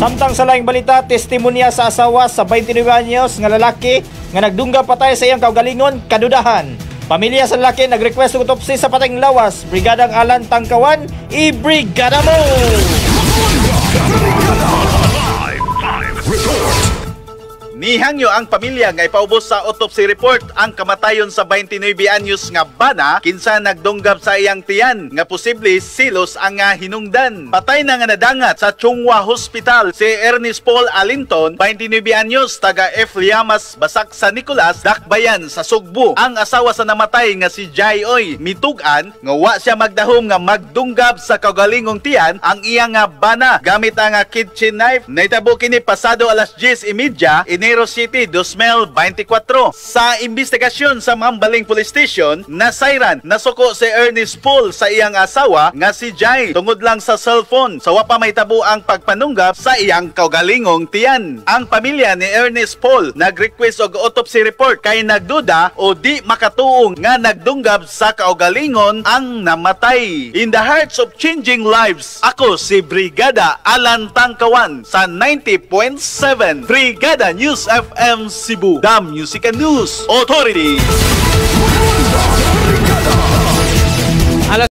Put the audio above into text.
Samtang sa laing balita, testimonya sa asawa sa 29 anyos nga lalaki nga nagdungga patay sa iyang kaugalingon kadudahan. Pamilya sa lalaki nag-request og autopsy sa patayng lawas. Brigadang Alan Tangkawan, i-brigada mo! Live, live report. Nihangyo ang pamilya nga ipaubos sa autopsy report ang kamatayon sa 29 anyos nga bana kinsa nagdunggab sa iyang tiyan nga posible silos ang nga hinungdan. Patay na nga nadangat sa Chong Hua Hospital si Ernest Paul Alinton, 29 anyos, taga F. Llamas, Basak San Nicolas, Dakbayan sa Sugbo. Ang asawa sa namatay nga si Jai Oy mitug-an nga wa siya magdahom nga magdunggab sa kaugalingong tiyan ang iyang nga bana gamit ang nga kitchen knife. Nahitabo kini pasado alas 10:30, Enero City, 2024. Sa investigasyon sa Mambaling Police Station, nasayran nasuko si Ernest Paul sa iyang asawa nga si Jai tungod lang sa cellphone sa wa pa mahitabo ang pagpanunggap sa iyang kaugalingong tiyan. Ang pamilya ni Ernest Paul nag-request og autopsy report kay nagduda o di makatuo nga nagdunggab sa kaugalingon ang namatay. In the hearts of changing lives, ako si Brigada Alan Tangkawan sa 90.7 Brigada News FM Cebu, The Music and News Authority. Brigada.